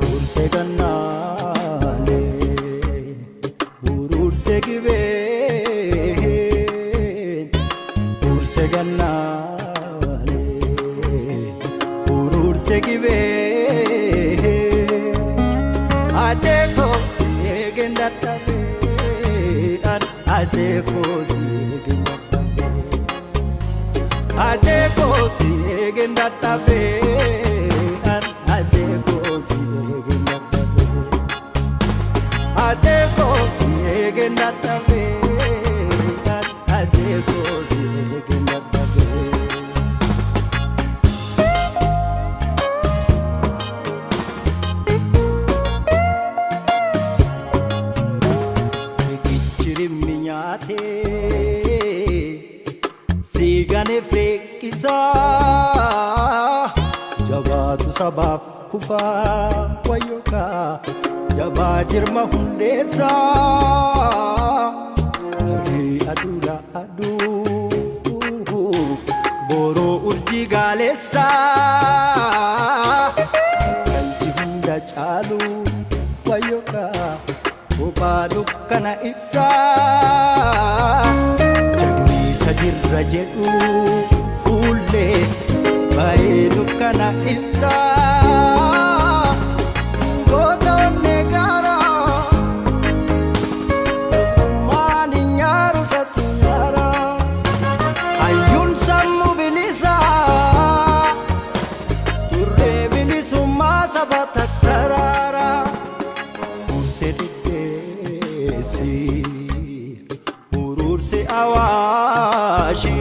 Urursee gannaalee, urursee gibee, urursee gannaalee, urursee gibee. Ajeeko si eegeen dadhabee, ajeeko si eegeen dadhabee. Ajeeko si eegeen dadhabee, ajeeko si eegeen dadhabee. Ajeeko si eegeen dadhabee, ajeeko si eegeen dadhabee. Riqichi rimmi nyaatee siigane freeqisaa jabaatu sabaaf kufaa wayyookaa jabaa jirma hundeessaa barrii aduula aduu boroo urjii gaaleessaa kalji hunda caalu wayyookaa kophaa dukkana ibsaa jagniisa jirra jedhu fuullee baay'ee dukkana ibsaa goota onnee gaaraa gabrummaan hin nyaaru satu nyaaraa hayyuun sammuu bilisaa turree bilisummaa saba tattaraaraa Urursee diddeessi, urursee awaashi,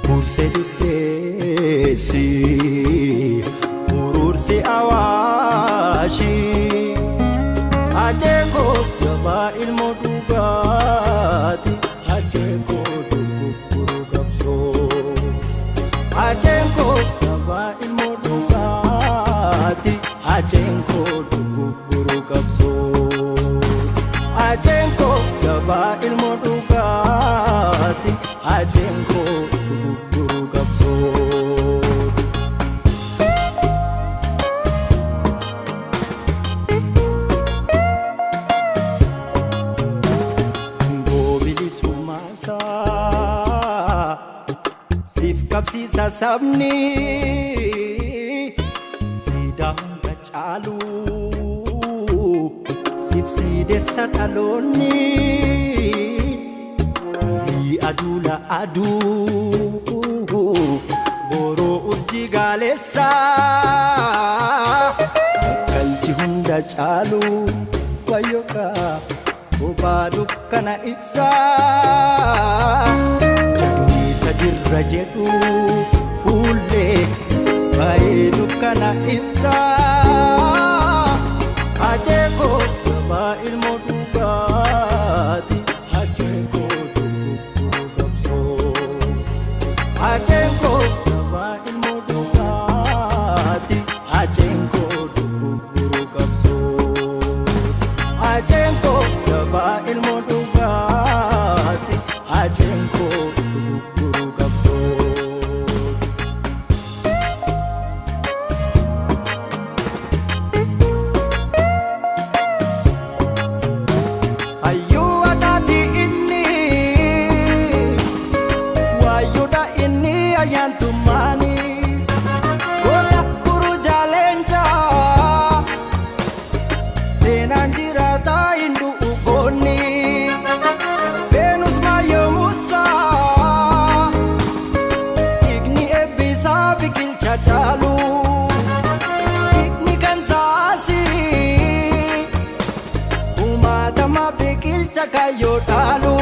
urursee diddeessi, urursee awaashi. Ajeeko jabaa ilmoo dhugaati, ajeeko dogoggoruu qabsoo. Ajeeko jabaa ilmoo dhugaati, ajeeko dogoggoruu qabsooti. Ajeeko jabaa ilmoo dhugaati, ajeeko dogoggoruu qabsooti. Dungoo bilisummaasaa siif qabsiisa sabni siidaa hunda caalu siif siidessa dhaloonni barii aduula aduu boroo urjii gaaleessaa bakkalchi hunda caalu wayyookaa kophaa dukkana ibsaa jagniisa jirra jedhu fuullee baay'ee dukkana ibsaa ajeeko jabaa ilmoo dhugaati ajeeko dogoggoruu qabsoo ajeeko jabaa ilmoo dhugaati ajeeko dogoggoruu qabsooti ajeeko jabaa ilmoo dhugaati ajeeko dogoggoruu qabsooti. Hayyuu haqaati inni waayyuudha inni ayyaantummaani goota guruu jaaleencaa seenaan jiraataa hin du'u goonni Veenus maayyoo Musaa dhiigni eebbisaa biqilcha caalu dhiigni kan saasii kumaatama biqilcha kaayyoo dhaalu.